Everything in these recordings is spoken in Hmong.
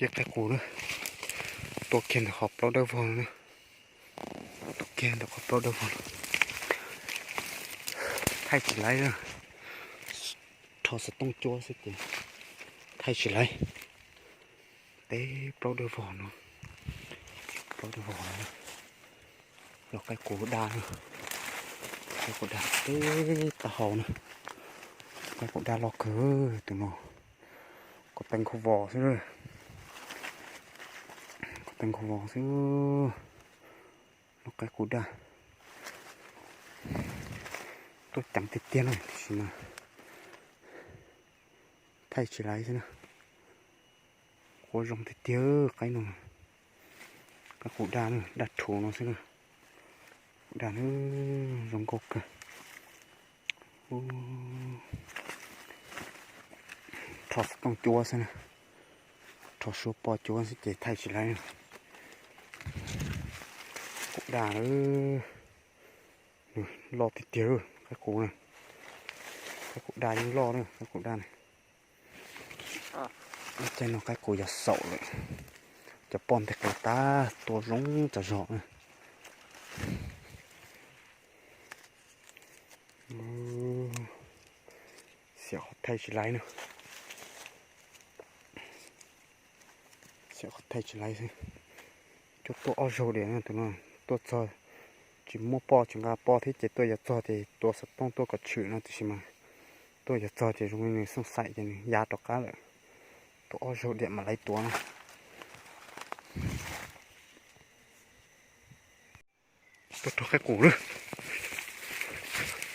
Ces qaib qus na, tua kiag ntawm qhov plaub dawb vog no na, tua kiag ntawm qhov plaub dawb vog no, thaij tsis laib na, rho xov tooj cuab xwb ces thaij tsis laib. Teb plaub dawb vog no, plaub dawb vog no, yog qaib qus daj na, qaib qus daj teb taub hau na, qaib qus daj loj kawg tus no, kuv teev khuv vos xwb, kuv teev khuv vos xwb, lub qaib qus daj tuaj ceev tiag tiag no tiam sis mas thaij tsis laib xwb na. Quaj zoo tiag tiag qaib no, qaib qus daj na, daj rhuv no xwb na, qus daj na, zoo nkauj kawg. Rho xov tooj cuab xwb na, rho suab poj cuab xwb ces thaij tsis laib. Qus daj loj tiag tiag, qaib qus na, qaib qus daj yeej loj na, qaib qus daj na. Caij no qaib qus yog xaum lawm, cov poj nteg qis tag tua zoo tag zog na. Xiam qhov thaij tsis laib na, xiam qhov thaij tsis laib xwb. Cuab tuaj ob zaug diam no, tus no tuaj txog tsis muaj poj tsis nqa poj thiab ces tuaj yuav txog ces tua xov tooj tuaj kom tshwm no tiam sis mas tuaj yuav txog ces zoo li nws xooj xaim ces nws ya rov qab lawm. Tua ob zaug diam mam laib tua na. Tuaj rau qaib qus na,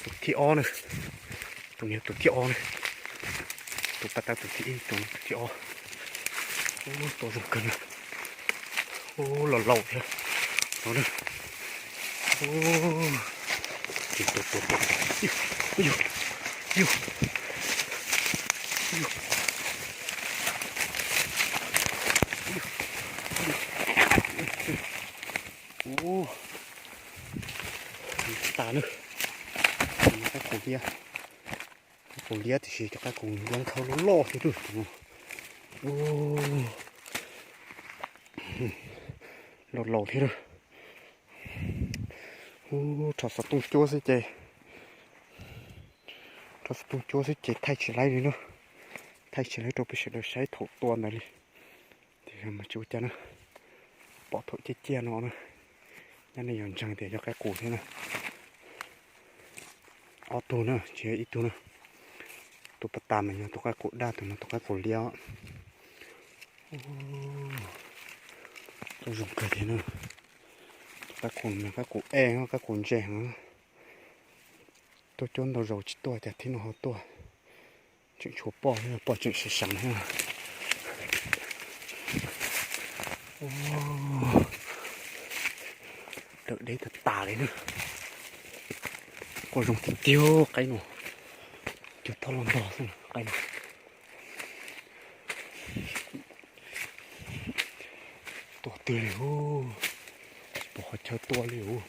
tus thib ob na, tus no yog tus thib ob na, tus paj tawb tus thib ib, tus no tus thib ob. Ub, tua zoo kawg na, ub, los laus thiab no na. Ub, tus tus tus tus, yug, yug, yug, yug, yug. Ub, tas na, qaib qus liab, qaib qus liab tiam sis cov qaib qus liab nkhaub loj loj thiab na. Ub, laus laus thiab na. Ub, rho xov tooj cuab xwb ces, rho xov tooj cuab xwb ces thaij tsis laib li na, thaij tsis laib rau peb sawv daws saib thaum tua ntawd li. Tiam sis mas tsis ua cas na, pom thaum ciaj ciaj no na, nyob nej yuav ntseeg tias yog qaib qus thiab na. Ob tug na, tsis yog ib tug na. Tus pas tas mas yog tus qaib qus daj, tus no tus qaib qus liab. Ub, zoo kawg thiab na. Tus qaib qus no qaib qus ej, qaib qus ntse heev. Tuaj cuab ntau zaus tsis tuaj cas thib no ho tuaj. Tseem tshuav poj thiab, poj tseem seev seev thiab. Dawm deb tag tas li na. Quaj zoo tiag tiag qaib no. Cua thoj loj ntog xwb qaib no. Tuaj twg li ub, tsis pom qhov chaw tuaj li ub.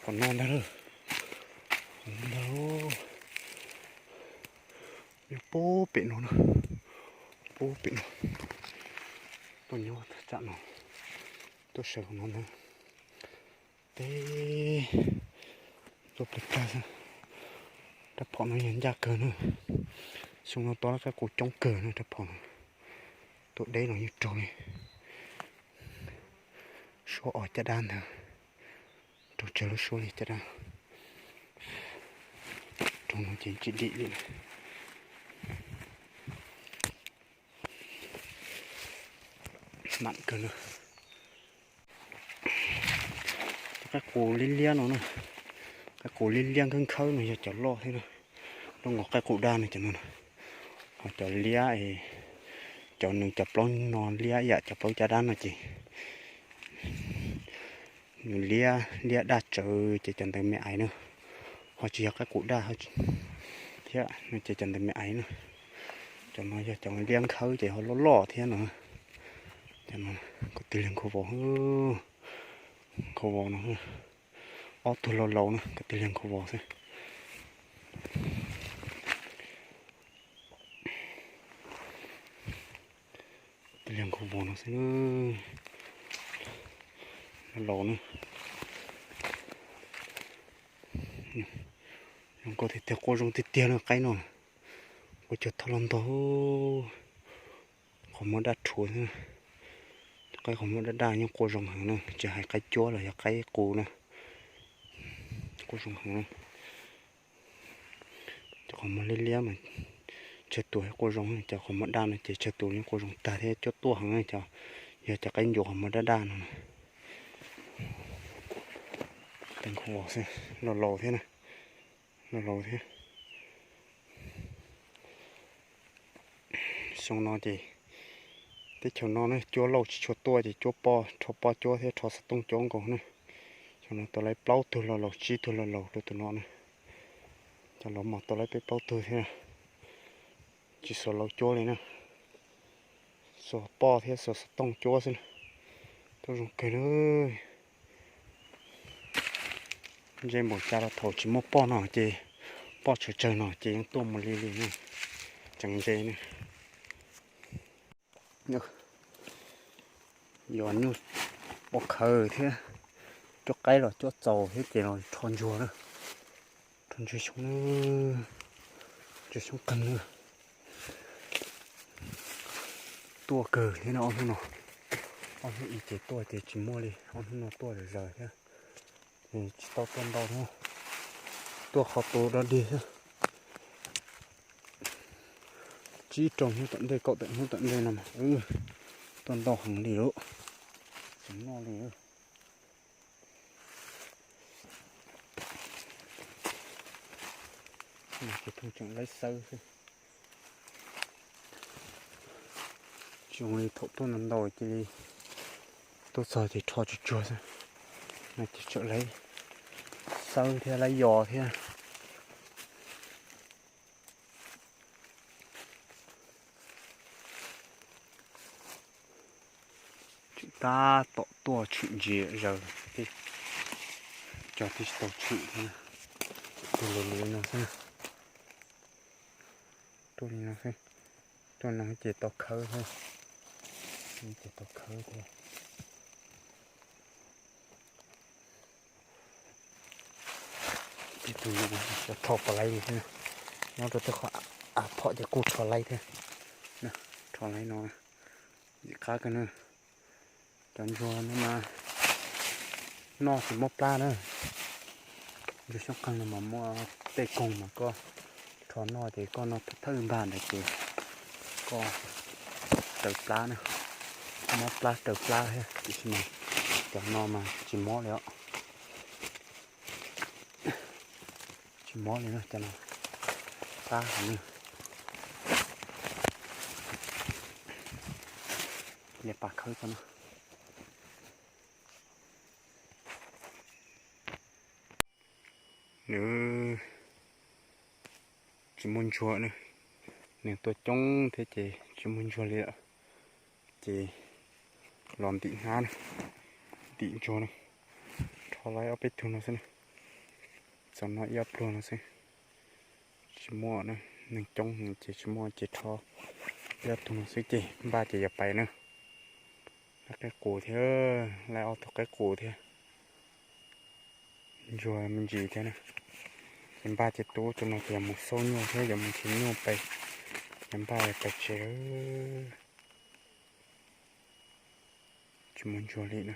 Qhov no ntag, qhov no ntag, nyob puag pem no na, puag pem no. Tuaj nyob tsam no, tuaj sawv no ntag. Teb, tuaj plig plag xwb. Rab phom no yog ncaj kawg na. Xyoo no tua qaib qus coob kawg na rab phom no. Tus deb no yeej raug li. Suab os caj dab ntawd, raug tsawg lub suab li caj dab. Raug no ces tsis dim li. Mam kawg na. Cov qaib qus liab liab no na, qaib qus liab liab nkhawb nkhawb no yog cov loj thiab na. Lub nkaus qaib qus daj no cov no, ho cov liab, cov nws cov plaub no liab ib yam cov plaub caj dab no ces nws liab, liab daj tsawv ces cov ntawd me aiv na. Ho tsis yog qaib qus daj thiab no ces cov ntawd me aiv na. Cov no yog cov liab nkhawb ces ho loj loj thiab no. Cov no, kuv tig liag nkhaus vos, nkhaus vos no, ob tug laus laus na, kuv tig liag nkhaus vos xwb. Tej liag nkauj vos no xwb, laus na. Zoo nkauj tiag tiag, quaj zoo tiag tiag na qaib no. Quaj cog thoj los ntog, qhov muag daj rhuav xwb. Qaib qhov muag daj daj nyob quaj zoo heev na, tsis hais qaib cuab los yog qaib qus na, quaj zoo heev na. Cov qhov muag liab liab mas tsawg tus quaj zoo, cov qhov muag daj no ces tsawg tus yeej quaj zoo tag thiab, cuab tuaj heev. Cov, yog cov qaib ncuav qhov muag daj daj no. Tej nkauj vos xwb, laus laus thiab na, laus laus thiab. Xyoo no ces teb chaws no na cuab lauj tsis tshua tuaj ces cuab poj, rho poj cuab thiab rho xov tooj cuab nkaus na. Xyoo no tau laib plaub tug laus laus, tsib tug laus laus rau tus no na. Cov laus mas tau laib peb plaub tug thiab, tsis xuas laus cuab li na. Xuas poj thiab xuas xov tooj cuab xwb na. Tuaj zoo kawg na. Ntse npaum cas los thaum tsis muaj poj no ces, poj tsawg tsawg no ces yeej tuaj mus li li na. Tseem ntse na. Yuav nyuj pov khawv thiab, cuab qaib los cuab txaus thiab ces los rho ntsuag na. Rho ntsuag xyoob, ntsuag xyoob qeeg na. Tuaj kawg thiab no ob hnub no. Ob hnub ib ces tuaj ces tsis muaj li, ob hnub no tuaj zom zaws thiab. Tsis tau tuaj ntau thiab, tuaj qhov tu dog dig thiab. Tsib rau hnub tom ntej, kaum tawm hnub tom ntej no mas tuaj ntau heev li lawm, tsis noj li. Ces pheej tseem laib xawb xwb. Tsis zoo li thaum tuaj ntau ntau cia li tuaj txog ces rho tsuag tsuag xwb. No ces tseem laib xawb thiab laib yos thiab. Tseem tab tom tuaj tshwm ntsia zaws, cov twb tsis tau tshwm thiab. Tuaj li no xwb, tuaj li no xwb, tuaj no ces tau khawb thiab, ces tau khawb thiab. Ib tug no rho pov laib li thiab, nyob rau tej qhov av phom ces kuj rho laib thiab. Rho laib no, qab kawg na. Cov ntsuag no mas noj tsis mob plab na. Ntsuag xyoob qeeg no mas muaj tej koog mas koj rho noj ces koj noj thawj npag ntawd ces koj raws plab na, mob plab raws plab thiab, tiam sis mas cov no mas tsis mob li os. Tsis mob li na, cov no qab heev li. Cia li pab khawb tso na. Nws tsis muaj ntsuag na, neeg tuaj coob thiab ces tsis muaj ntsuag li lawm, ces los ntim hnab na, ntim ntsuag na, rho laib ob peb tug no xwb na, txog no ib ob pluag no xwb. Tsis muaj na, neeg coob ces tsis muaj ces rho ib ob tug no xwb ces npaj ces yuav pais na. Laib qaib qus thiab, laib ob tug qaib qus thiab. Ntsuag me ntsis thiab na. Ces npaj ces tub tus no ces yuav mus xauj nyuj thiab yuav mus nrhiav nyuj pais, ces npaj pais tsev lawm. Tsis muaj ntsuag li na.